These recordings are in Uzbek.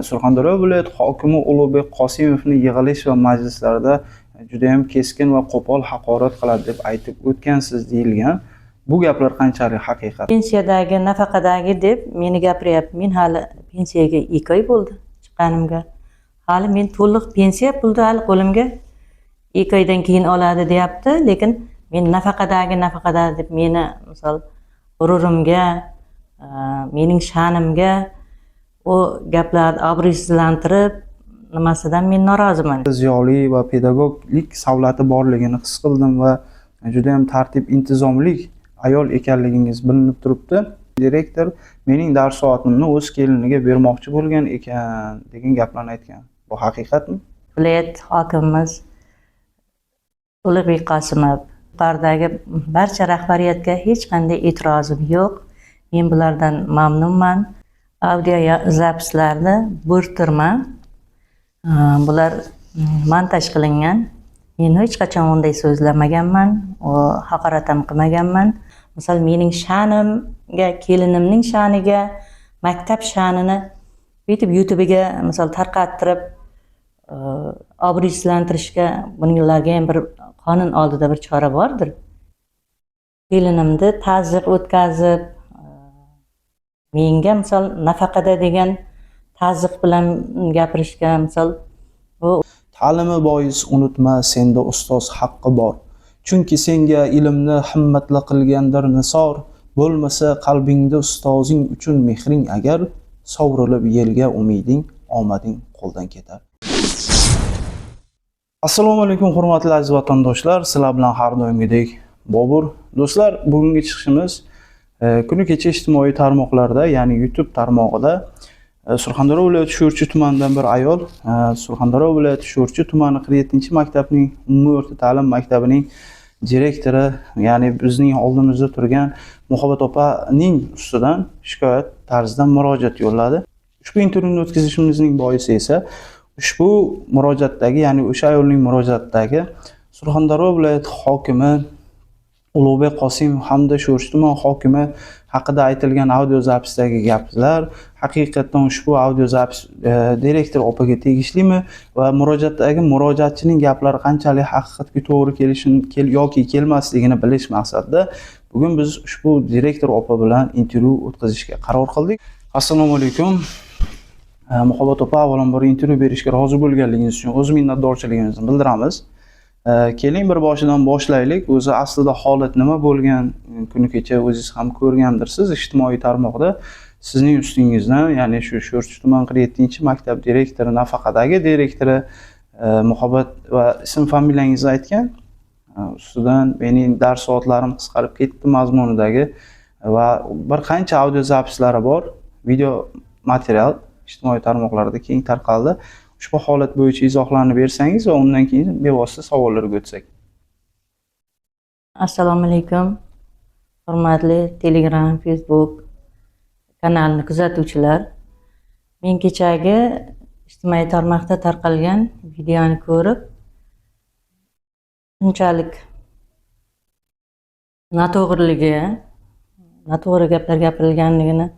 Surxondaryo viloyati hokimi Ulug'bek Qosimovni yig'ilish va majlislarda judayam keskin va qo'pol haqorat qiladi deb aytib o'tgansiz deyilgan. Bu gaplar qanchalik haqiqat? Pensiyadagi, nafaqadagi deb meni gapiryapti. Men hali pensiyaga 2 oy bo'ldi chiqqanimga. Hali men to'liq pensiya pulni hali qo'limga 2 oydan keyin oladi deyapti, lekin men nafaqadagi, nafaqada deb meni, misol, g'ururimga, mening sha'nimga u gaplarni obro'sizlantirib nimasidan men noroziman. Ziyoli va pedagoglik savlati borligini his qildim va judayam tartib intizomlik ayol ekanligingiz bilinib turibdi. Direktor mening dars soatimni o'z keliniga bermoqchi bo'lgan ekan degan gaplarni aytgan. Bu haqiqatmi? Viloyat hokimimiz Ulug'bek Qosimov, yuqoridagi barcha rahbariyatga hech qanday e'tirozim yo'q. Men bulardan mamnunman. Audio запись larni bo'rttirma. Bular montaj qilingan. Men hech qachon unday so'zlamaganman, u haqorat ham qilmaganman. Misol, mening sha'nimga, kelinimning sha'niga, maktab sha'nini bitib YouTubega, misol, tarqattirib, obro'sizlantirishga, bunlarga ham bir qonun oldida bir chora bordir. Kelinimni tazyiq o'tkazib, menga, misol, nafaqada degan tazyiq bilan gapirishga, misol, bu Ta'limi bois unutma, senda ustoz haqqi bor. Chunki senga ilmni himmatli qilgandir nisor. Bo'lmasa qalbingda ustozing uchun mehring agar, sovrilib yelga umiding, omading qo'ldan ketar. Assalomu alaykum, hurmatli aziz vatandoshlar. Sizlar bilan har doimgidek Bobur. Do'stlar, bugungi chiqishimiz kuni kecha ijtimoiy tarmoqlarda, ya'ni YouTube tarmog'ida Surxondaryo viloyati Sho'rchi tumanidan bir ayol Surxondaryo viloyati Sho'rchi tumani 47-maktabning umumiy o'rta ta'lim maktabining direktori, ya'ni bizning oldimizda turgan Muhabbat opaning ustidan shikoyat tarzida murojaat yo'lladi. Ushbu intervyuni o'tkazishimizning boisi esa ushbu murojaatdagi, ya'ni o'sha ayolning murojaatidagi Surxondaryo viloyati hokimi Ulug'bek Qosimov hamda Sho'rchi tuman hokimi haqida aytilgan audio запись dagi gaplar haqiqatdan ushbu audio запись direktor opaga tegishlimi va murojaatdagi murojaatchining gaplari qanchalik haqiqatga to'g'ri kelishini yoki kelmasligini bilish maqsadida bugun biz ushbu direktor opa bilan intervyu o'tkazishga qaror qildik. Assalomu alaykum. Muhabbat opa, avvalambor intervyu berishga rozi bo'lganligingiz uchun o'z minnatdorchiligimizni bildiramiz. Keling, bir boshidan boshlaylik. O'zi aslida holat nima bo'lgan? Kuni kecha o'zingiz ham ko'rgandirsiz, ijtimoiy tarmoqda sizning ustingizdan, ya'ni shu Sho'rchi tuman 47-maktab direktori, nafaqadagi direktori Muhabbat va ism familiyangizni aytgan. Ustidan mening dars soatlarim qisqarib ketdi mazmunidagi va bir qancha audio запись lari bor. Video material ijtimoiy tarmoqlarda keng tarqaldi. Ushbu holat bo'yicha izohlarni bersangiz va undan keyin bevosita savollarga o'tsak. Assalomu alaykum, hurmatli Telegram, Facebook kanalini kuzatuvchilar. Men kechagi ijtimoiy tarmoqda tarqalgan videoni ko'rib, shunchalik noto'g'riligi, noto'g'ri gaplar gapirilganligini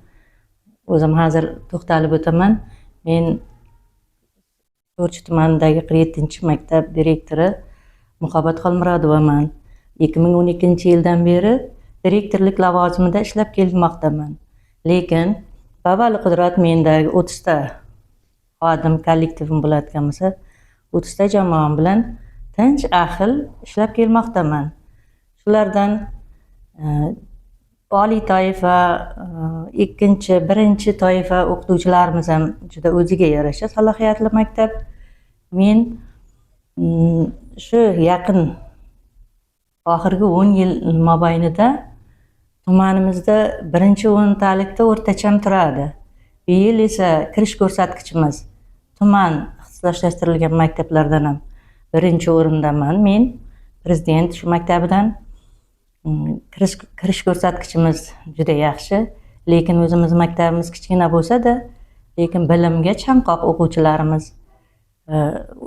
o'zim hozir to'xtalib o'taman. Men Sho'rchi tumanidagi 47-maktab direktori Muhabbat Xolmurodovaman. 2012-yildan beri direktorlik lavozimida ishlab kelmoqdaman. Lekin bavali qudrat mendagi 30 ta xodim kollektivim bo'layotgan bo'lsa, 30 ta jamoam bilan tinch, ahil ishlab kelmoqdaman. Shulardan oliy toifa, ikkinchi, birinchi toifa o'qituvchilarimiz ham juda o'ziga yarasha salohiyatli maktab. Men shu yaqin oxirgi 10 yil mobaynida tumanimizda birinchi o'ntalikda o'rtacham turadi. Bu yil esa kirish ko'rsatkichimiz tuman ixtisoslashtirilgan maktablardan ham birinchi o'rindaman men, prezident shu maktabidan. Kirish ko'rsatkichimiz juda yaxshi, lekin o'zimiz maktabimiz kichkina bo'lsa-da, lekin bilimga chanqoq o'quvchilarimiz,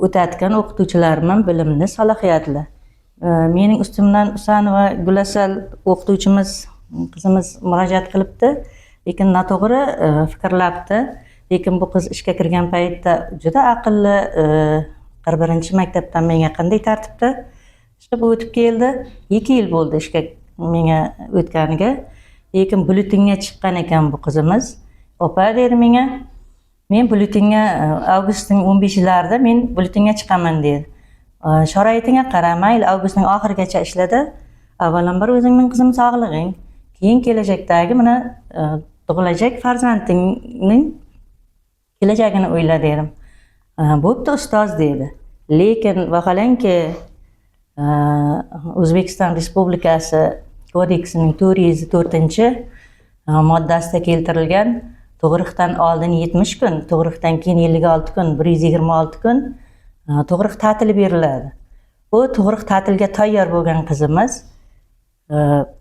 o'tayotgan o'qituvchilarim ham bilimli, salohiyatli. Mening ustimdan Usanova Gulasal o'qituvchimiz, qizimiz murojaat qilibdi, lekin noto'g'ri fikrlabdi. Lekin bu qiz ishga kirgan paytda juda aqlli, 41-maktabdan menga qanday tartibda chiqib o'tib keldi. 2 yil bo'ldi ishga menga o'tganiga. Lekin byulletenga chiqqan ekan bu qizimiz. Opa, dedi menga, men byulletenga avgustning 15larida men byulletenga chiqaman, dedi. Sharoitingga qara, mayli, avgustning oxirigacha ishladi. Avvalambor o'zingning qizim sog'lig'ing, keyin kelajakdagi mana tug'ilajak farzandingning kelajagini o'yla, dedim. Bo'pti, ustoz, dedi. Lekin vaholanki O'zbekiston Respublikasi kodeksining 404 moddasida keltirilgan tug'ruqdan oldin 70 kun, tug'ruqdan keyin 56 kun, 126 kun tug'ruq ta'tili beriladi. Bu tug'ruq ta'tilga tayyor bo'lgan qizimiz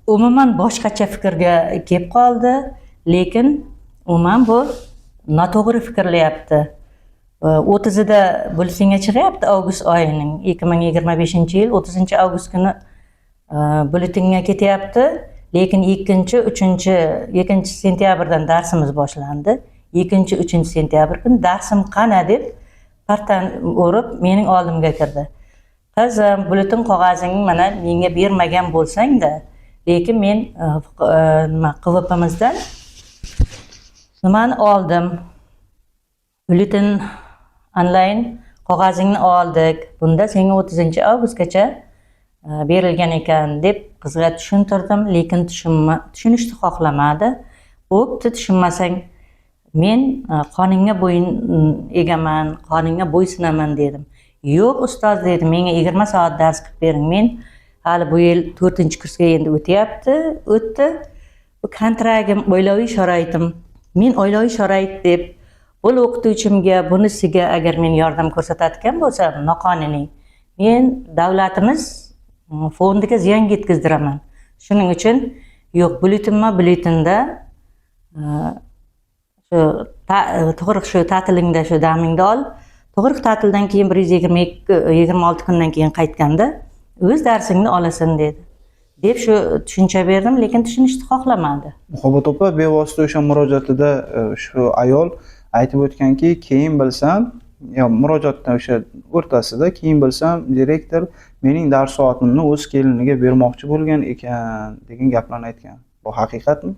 umuman boshqacha fikrga kelib qoldi, lekin umuman bu noto'g'ri fikrlayapti. 30ida byulletenga chiqyapti, avgust oyining 2025-yil 30 avgust kuni byulletenga ketyapti. Lekin 2, 3, 2 sentyabrdan darsimiz boshlandi. 2, 3 sentyabr kuni darsim qani deb partani o'rib mening oldimga kirdi. Qizim, byulleten qog'ozingni mana menga bermagan bo'lsang-da, lekin men nima QVPmizdan nimani oldim? Byulleten onlayn qog'ozingni oldik. Bunda senga 30 avgustgacha berilgan ekan, deb qizga tushuntirdim, lekin tushunishni xohlamadi. Bo'pti, tushunmasang, men qonunga bo'yin egaman, qonunga bo'ysunaman, dedim. Yo'q, ustoz, dedi, menga 20 soat dars qilib bering. Men hali bu yil 4-kursga endi o'tyapti, o'tdi. Bu kontragim, oilaviy sharoitim. Men oilaviy sharoit deb bo'l o'qituvchimga, bunisiga agar men yordam ko'rsatadigan bo'lsam noqonuniy, men davlatimiz fondiga ziyon yetkazdiraman. Shuning uchun yo'q, byulletenma byulletenda shu tug'ruq shu ta'tilingda shu damingni ol. Tug'ruq ta'tildan keyin 122, 26 kundan keyin qaytganda o'z darsingni olasan, dedi. Deb shu tushuncha berdim, lekin tushunishni xohlamadi. Muhabbat opa, bevosita o'sha murojaatida shu ayol aytib o'tganki, keyin bilsam, yo murojaatdan o'sha o'rtasida keyin bilsam, direktor mening dars soatimni o'z keliniga bermoqchi bo'lgan ekan, degan gaplarni aytgan. Bu haqiqatmi?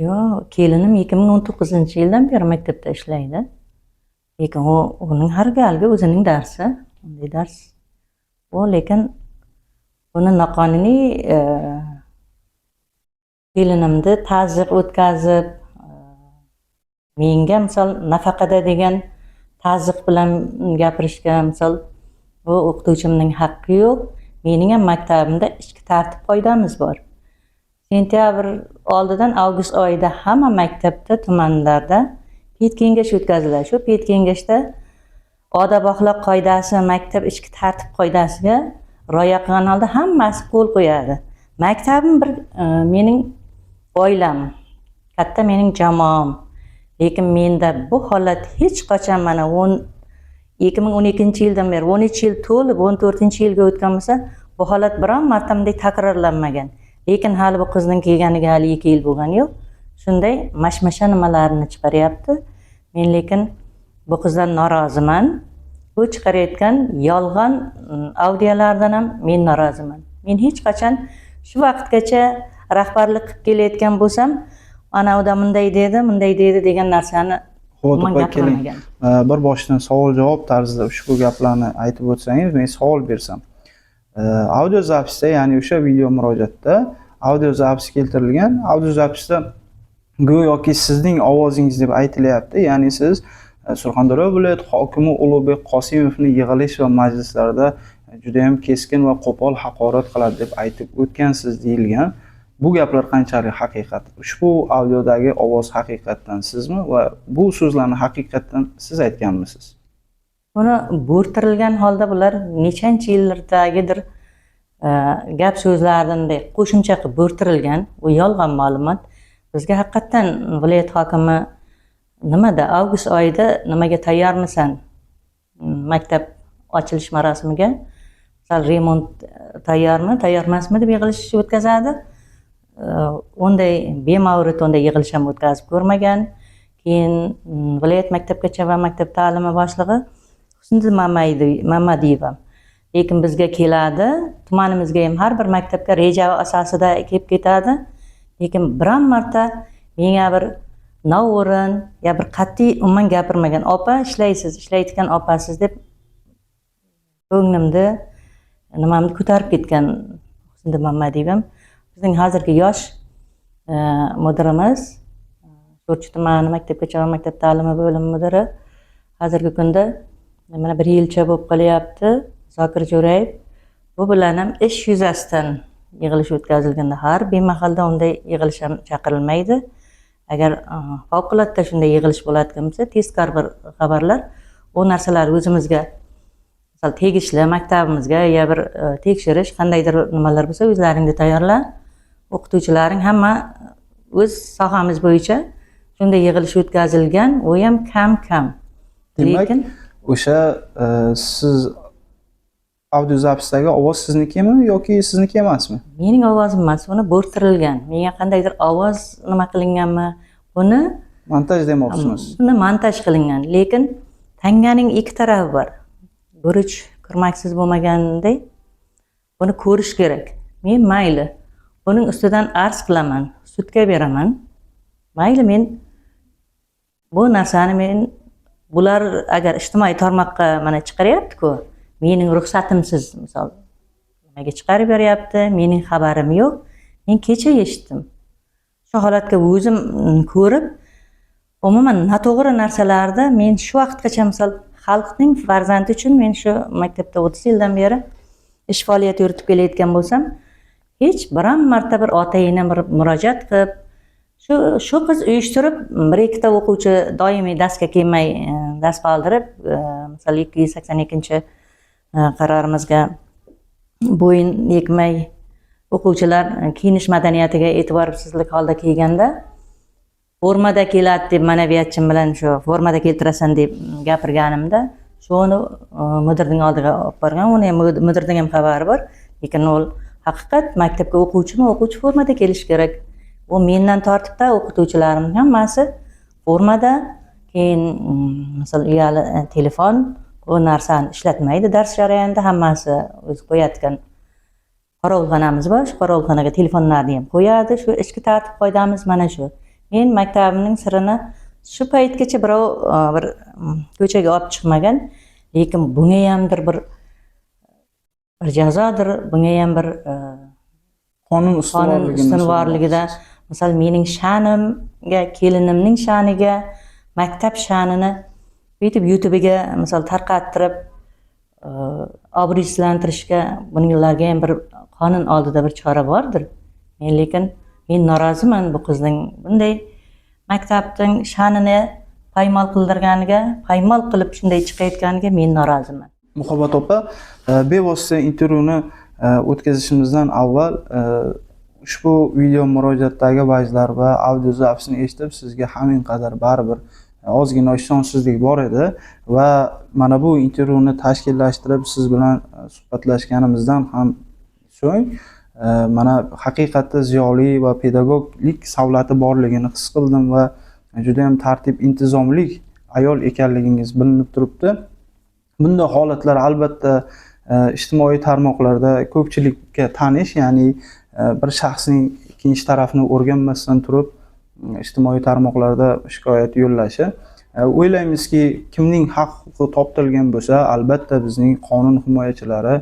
Yo'q, kelinim 2019-yildan beri maktabda ishlaydi. Lekin u uning har galgi o'zining darsi, unday dars. U lekin buni noqonuniy kelinimni tazyiq o'tkazib, menga misol nafaqada degan tazyiq bilan gapirishga misol bu o'qituvchimning haqqi yo'q. Mening ham maktabimda ichki tartib qoidamiz bor. Sentyabr oldidan avgust oyida hamma maktabda, tumanlarda pedkengash o'tkaziladi. Shu pedkengashda odob axloq qoidasi, maktab ichki tartib qoidasiga rioya qilgan holda hammasi qo'l qo'yadi. Maktabim bir mening oilam, katta mening jamoam. Lekin menda bu holat hech qachon mana 2012-yildan beri 13 yil to'lib 14-yilga o'tgan bo'lsa, bu holat biron marta bunday takrorlanmagan. Lekin hali bu qizning kelganiga hali 2 yil bo'lgani yo'q. Shunday mashmasha nimalarni chiqaryapti. Men lekin bu qizdan noroziman. Bu chiqarayotgan yolg'on audiolardan ham men noroziman. Men hech qachon shu vaqtgacha rahbarlik qilib kelayotgan bo'lsam, ana u bunday dedi, bunday dedi degan narsani Ho'p, umuman opa, keling. gapirmagan. Bir boshdan savol javob tarzida ushbu gaplarni aytib o'tsangiz, men savol bersam. Audio запись da, ya'ni o'sha video murojaatda audio запись keltirilgan. Audio запись da go'yoki sizning ovozingiz deb aytilyapti. Ya'ni siz Surxondaryo viloyati hokimi Ulug'bek Qosimovni yig'ilish va majlislarda juda ham keskin va qo'pol haqorat qiladi deb aytib o'tgansiz deyilgan. Bu gaplar qanchalik haqiqat? Ushbu audiodagi ovoz haqiqatdan sizmi va bu so'zlarni haqiqatdan siz aytganmisiz? Buni bo'rttirilgan holda bular nechanchi yillardagidir gap so'zlarni bunday qo'shimcha qilib bo'rttirilgan, u yolg'on ma'lumot. Bizga haqiqatdan viloyat hokimi nimada avgust oyida nimaga tayyormisan? Maktab ochilish marosimiga misol remont tayyormi, tayyor emasmi deb yig'ilish o'tkazadi. Unday bemavrid unday yig'ilish ham o'tkazib ko'rmagan. Keyin viloyat maktabgacha va maktab ta'limi boshlig'i Husniddin Mamadiyeva. Lekin bizga keladi, tumanimizga ham har bir maktabga reja asosida kelib ketadi. Lekin biron marta menga bir noo'rin yo bir qat'iy umuman gapirmagan. Opa ishlaysiz, ishlayotgan opasiz deb ko'nglimni nimamni ko'tarib ketgan Husniddin Mamadiyeva. Bizning hozirgi yosh mudirimiz, Sho'rchi tumani maktabgacha va maktab ta'limi bo'limi mudiri, hozirgi kunda mana bir yilcha bo'lib qolyapti, Zokir Jo'rayev. Bu bilan ham ish yuzasidan yig'ilish o'tkazilganda har bemahalda unday yig'ilish ham chaqirilmaydi. Agar favqulodda shunday yig'ilish bo'layotgan bo'lsa, tezkor bir xabarlar, u narsalar o'zimizga misol tegishli maktabimizga yo bir tekshirish qandaydir nimalar bo'lsa, o'zlaringni tayyorla, o'qituvchilaring hamma o'z sohamiz bo'yicha shunday yig'ilish o'tkazilgan, u ham kam kam. Demak, lekin o'sha siz аудиозапись dagi ovoz siznikimi yoki sizniki emasmi? Mening ovozim emas, uni bo'rttirilgan. Menga qandaydir ovoz nima qilinganmi, buni Montaj demoqchimiz. Buni montaj qilingan. Lekin tanganing ikki tarafi bor. Guruch kurmaksiz bo'lmaganday, buni ko'rish kerak. Men mayli, buning ustidan arz qilaman, sudga beraman. Mayli, men bu narsani men bular agar ijtimoiy tarmoqqa mana chiqaryapti-ku, mening ruxsatimsiz misol nimaga chiqarib beryapti, mening xabarim yo'q. Men kecha eshitdim. Shu holatga o'zim ko'rib, umuman noto'g'ri narsalarni men shu vaqtgacha misol xalqning farzandi uchun men shu maktabda 30 yildan beri ish faoliyat yuritib kelayotgan bo'lsam, hech biron marta bir ota-ena bir murojaat qilib, shu qiz uyushtirib bir ikkita o'quvchi doimiy darsga kelmay dars qoldirib, misol 282 qarorimizga bo'yin egmay o'quvchilar kiyinish madaniyatiga e'tiborsizlik holda kelganda, formada keladi deb ma'naviyatchim bilan shu formada keltirasan deb gapirganimda, shuni mudirning oldiga olib borgan, uni ham mudirning ham xabari bor. Lekin u haqiqat, maktabga o'quvchimi, o'quvchi formada kelishi kerak. U mendan tortibda o'qituvchilarim hammasi formada. Keyin misol uyali telefon u narsani ishlatmaydi dars jarayonida, hammasi o'zi qo'yadigan qorovulxonamiz bor, shu qorovulxonaga telefonlarni ham qo'yadi. Shu ichki tartib qoidamiz mana shu. Men maktabimning sirini shu paytgacha birov bir ko'chaga olib chiqmagan. Lekin bunga hamdir bir jazodir, bunga ham bir qonun qonun ustuvorligini ustuvorligida misol mening sha'nimga, kelinimning sha'niga, maktab sha'nini buytib YouTubega misol tarqattirib, obro'sizlantirishga bunlarga ham bir qonun oldida bir chora bordir. Men lekin men noroziman bu qizning bunday maktabning sha'nini paymol qildirganiga, paymol qilib shunday chiqayotganiga men noroziman. Muhabbat opa, bevosita intervyuni o'tkazishimizdan avval ushbu video murojaatdagi vajlar va аудиозапись ni eshitib, sizga hamin qadar baribir ozgina ishonchsizlik bor edi va mana bu intervyuni tashkillashtirib, siz bilan suhbatlashganimizdan ham so'ng mana haqiqatda ziyoli va pedagoglik savlati borligini his qildim va juda ham tartib intizomli ayol ekanligingiz bilinib turibdi. Bunday holatlar albatta ijtimoiy tarmoqlarda ko'pchilikka tanish, ya'ni bir shaxsning ikkinchi tarafni o'rganmasdan turib ijtimoiy tarmoqlarda shikoyat yo'llashi. O'ylaymizki, kimning haq huquqi toptalgan bo'lsa, albatta bizning qonun himoyachilari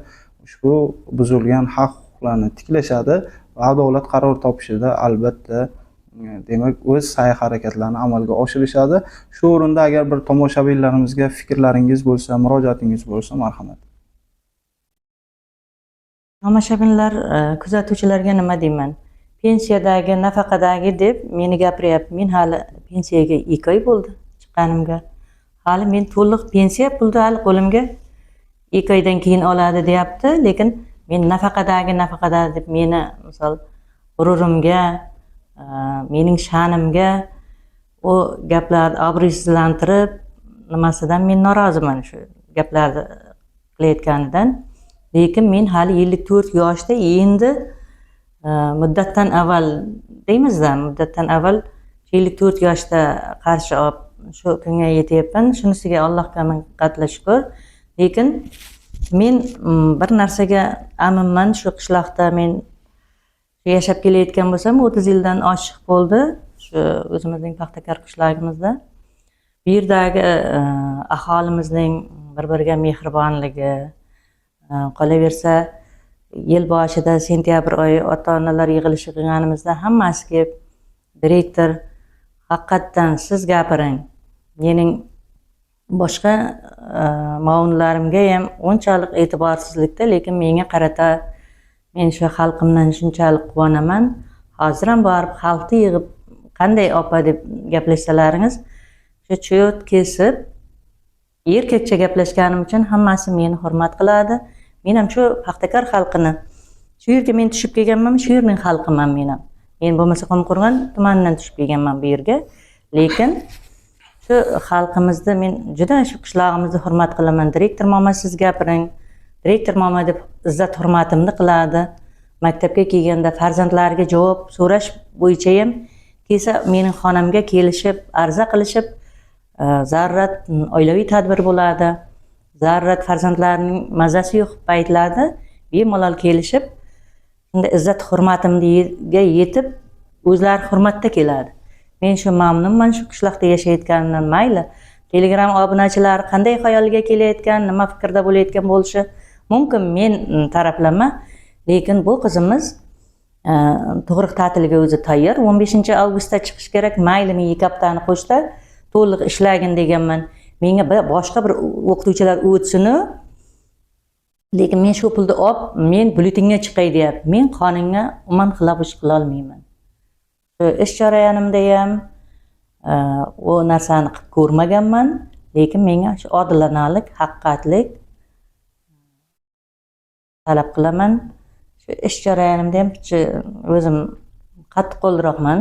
ushbu buzilgan haq huquqlarni tiklashadi va adolat qaror topishida albatta demak o'z sa'y harakatlarini amalga oshirishadi. Shu o'rinda agar bir tomoshabinlarimizga fikrlaringiz bo'lsa, murojaatingiz bo'lsa, marhamat. Tomoshabinlar, kuzatuvchilarga nima deyman? Pensiyadagi, nafaqadagi deb meni gapiryapti. Men hali pensiyaga 2 oy bo'ldi chiqqanimga. Hali men to'liq pensiya pulni hali qo'limga 2 oydan keyin oladi deyapti, lekin men nafaqadagi, nafaqada deb meni misol g'ururimga, mening sha'nimga u gaplarni obro'sizlantirib nimasidan men noroziman shu gaplarni qilayotganidan. Lekin men hali 54 yoshda endi muddatdan avval deymizda, muddatdan avval 54 yoshda qarshi olib shu kunga yetyapman. Shunisiga Allohga ming qatla shukur. Lekin men bir narsaga aminman, shu qishloqda men yashab kelayotgan bo'lsam, 30 yildan oshiq bo'ldi shu o'zimizning Paxtakor qishlog'imizda. Bu yerdagi aholimizning bir-biriga mehribonligi, qolaversa yil boshida sentyabr oyi ota-onalar yig'ilishi qilganimizda hammasi kelib, direktor, haqiqatdan siz gapiring, mening boshqa muovinlarimga ham unchalik e'tiborsizlikda, lekin menga qarata men shu xalqimdan shunchalik quvonaman. Hozir ham borib xalqni yig'ib qanday opa deb gaplashsalaringiz, shu cho't kesib erkakcha gaplashganim uchun hammasi meni hurmat qiladi. Men ham shu Paxtakor xalqini, shu yerga men tushib kelganman, shu yerning xalqiman men ham. Men bo'lmasa Qumqo'rg'on tumanidan tushib kelganman bu yerga, lekin shu xalqimizni men juda, shu qishlog'imizni hurmat qilaman. Direktor mama, siz gapiring, direktor mama deb izzat hurmatimni qiladi. Maktabga kelganda farzandlariga javob so'rash bo'yicha ham kelsa, mening xonamga kelishib, arza qilishib, zarurat oilaviy tadbir bo'ladi, zarurat farzandlarining mazasi yo'q paytlarda bemalol kelishib, shunda izzat hurmatimga yetib, o'zlari hurmatda keladi. Men shu mamnunman shu qishloqda yashayotganimdan. Mayli, Telegram obunachilari qanday xayolga kelayotgan, nima fikrda bo'layotgan bo'lishi mumkin, men taraflama, lekin bu qizimiz tug'ruq ta'tiliga o'zi tayyor, 15 avgustda chiqish kerak. Mayli, men 2 haftani qo'shda to'liq ishlagin deganman. Menga boshqa bir o'qituvchilar o'tsinu, lekin men shu pulni olib, men byulletenga chiqay deyapti. Men qonunga umuman xilof ish qilolmayman. Shu ish jarayonimda ham u narsani qilib ko'rmaganman, lekin menga shu odilonalik, haqiqatlik talab qilaman. Shu ish jarayonimda ham picha o'zim qattiqqo'lroqman.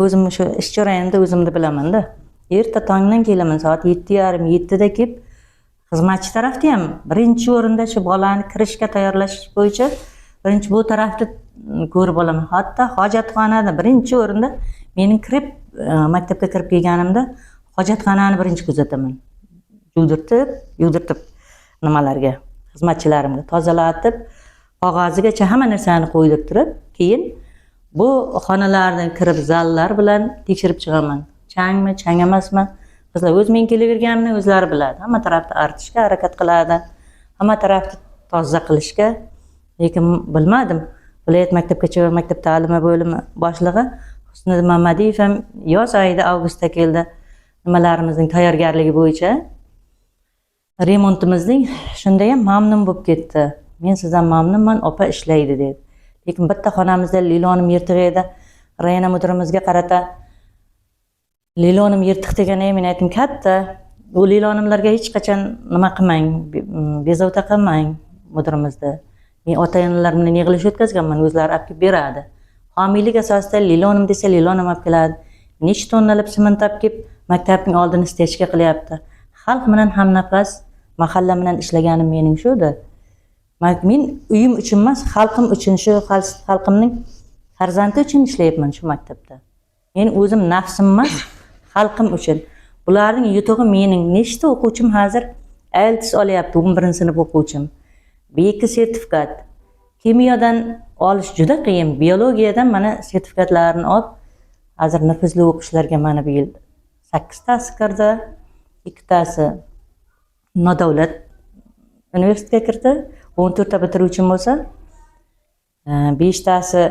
O'zim shu ish jarayonida o'zimni bilamanda. Erta tongdan kelaman, soat 7:30, 7da kelib, xizmatchi tarafda ham birinchi o'rinda shu bolani kirishga tayyorlash bo'yicha birinchi bu tarafni ko'rib olaman. Hatto hojatxonada birinchi o'rinda mening kirib, maktabga kirib kelganimda hojatxonani birinchi kuzataman. Yuvdirtib, yuvdirtib nimalarga, xizmatchilarimga tozalatib, qog'ozigacha hamma narsani qo'ydirtirib, keyin bu xonalarni kirib zallar bilan tekshirib chiqaman. Changmi, chang emasmi? Qizlar o'zi men kelaverganimni o'zlari biladi. Hamma tarafni artishga harakat qiladi. Hamma tarafni toza qilishga. Lekin bilmadim. Viloyat maktabgacha va maktab ta'limi bo'limi boshlig'i Husniddin Mamadiyev ham yoz oyida, avgustda keldi. Nimalarimizning tayyorgarligi bo'yicha remontimizning, shunda ham mamnun bo'lib ketdi. Men sizdan mamnunman, opa ishlaydi dedi. Lekin bitta xonamizda lilonim yirtiq edi. Rayona mudirimizga qarata lilonim yirtiq deganda men aytdim, katta u lilonimlarga hech qachon nima qilmang, bezovta qilmang mudirimizni. Men ota-onalar bilan yig'ilish o'tkazganman, o'zlari olib kelib beradi. Homiylik asosida lilonim desa lilonim olib keladi. Necha tonnalab sement olib kelib maktabning oldini стяжка qilyapti. Xalq bilan hamnafas, mahalla bilan ishlaganim mening shuda. Men uyim uchun emas, xalqim uchun, shu xalqimning farzandi uchun ishlayapman shu maktabda. Men o'zim nafsim emas, xalqim uchun. Bularning yutug'i mening nechta o'quvchim hozir IELTS olyapti, 11-sinf o'quvchim. B2 sertifikat. Kimyodan olish juda qiyin. Biologiyadan mana sertifikatlarini olib, hozir nufuzli o'qishlarga mana bu yil 8 tasi kirdi, ikkitasi nodavlat universitetga kirdi. 14 ta bitiruvchim bo'lsa, 5 tasi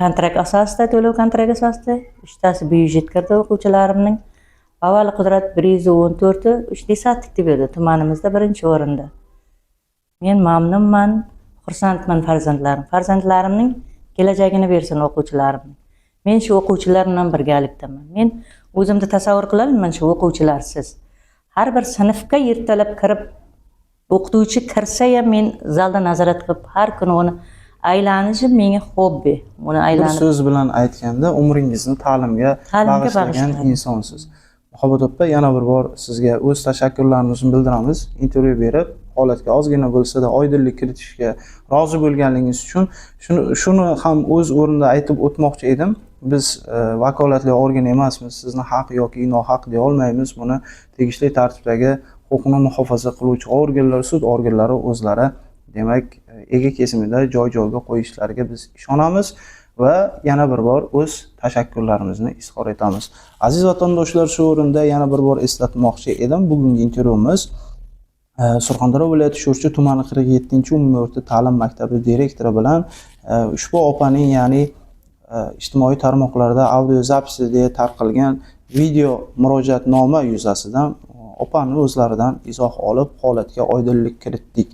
kontrakt asosida, to'lov kontrakt asosida, uchtasi byudjet kirdi o'quvchilarimning. Avvali qudrat 114i uch десяток deb edi tumanimizda birinchi o'rinda. Men mamnunman, xursandman farzandlarim. Farzandlarimning kelajagini bersin o'quvchilarim. Men shu o'quvchilar bilan birgalikdaman. Men o'zimni tasavvur qilolmayman shu o'quvchilarsiz. Har bir sinfga ertalab kirib, o'qituvchi kirsa ham men zalda nazorat qilib, har kuni uni aylanishim menga hobbi. Uni Bir aylanib so'z bilan aytganda, umringizni ta'limga Ta'limga bag'ishlagan bag'ishladim. insonsiz. Muhabbat opa, yana bir bor sizga o'z tashakkurlarimizni bildiramiz. Intervyu berib, Holatga ozgina bo'lsa-da oydinlik kiritishga rozi bo'lganligingiz uchun shuni ham o'z o'rnida aytib o'tmoqchi edim. Biz vakolatli organ emasmiz, sizni haq yoki nohaq deya olmaymiz. Buni tegishli tartibdagi huquqni muhofaza qiluvchi organlar, sud organlari o'zlari, demak, ega kesimida joy-joyiga qo'yishlariga biz ishonamiz va yana bir bor o'z tashakkurlarimizni izhor etamiz. Aziz vatandoshlar, shu o'rinda yana bir bor eslatmoqchi edim. Bugungi intervyumiz Surxondaryo viloyati Sho'rchi tumani 47-umumiy o'rta ta'lim maktabi direktori bilan ushbu opaning, ya'ni ijtimoiy tarmoqlarda audio запись deya tarqalgan video murojaatnoma yuzasidan opani o'zlaridan izoh olib, holatga oydinlik kiritdik.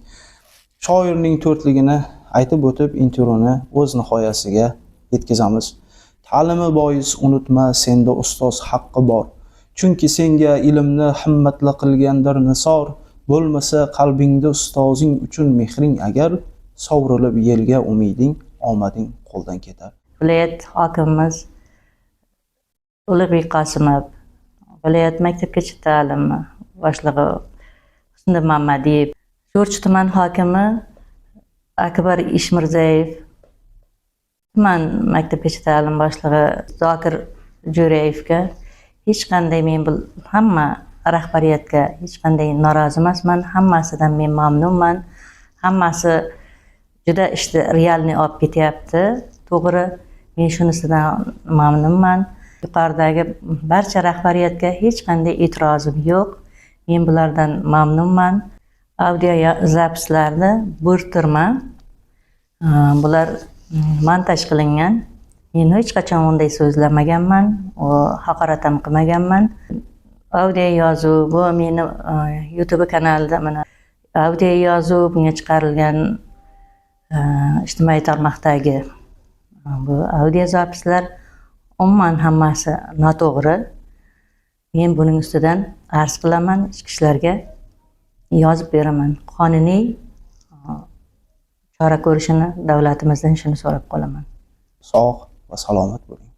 Shoirning to'rtligini aytib o'tib, intervyuni o'z nihoyasiga yetkazamiz. Ta'limi bois unutma, senda ustoz haqqi bor. Chunki senga ilmni himmatli qilgandir nisor. Bo'lmasa qalbingda ustozing uchun mehring agar, sovrilib yelga umiding, omading qo'ldan ketar. Viloyat hokimimiz Ulug'bek Qosimov, viloyat maktabgacha ta'limi boshlig'i Husniddin Mamadiyev, Sho'rchi tuman hokimi Akbar Ishmirzayev, tuman maktabgacha ta'lim boshlig'i Zokir Jo'rayevga hech qanday, men bu hamma rahbariyatga hech qanday norozi emasman, hammasidan men mamnunman. Hammasi juda ishni реальный olib ketyapti, to'g'ri, men shunisidan mamnunman. Yuqoridagi barcha rahbariyatga hech qanday e'tirozim yo'q, men bulardan mamnunman. Audio запись larni bo'rttirma, bular montaj qilingan. Men hech qachon unday so'zlamaganman, u haqorat ham qilmaganman. Audio yozuv bu meni YouTube kanalida, mana audio yozuv bunga chiqarilgan, ijtimoiy tarmoqdagi bu audio запись lar umuman hammasi noto'g'ri. Men buning ustidan arz qilaman, ichki ishlarga yozib beraman, qonuniy chora ko'rishini davlatimizdan shuni so'rab qolaman. Sog' va salomat bo'ling.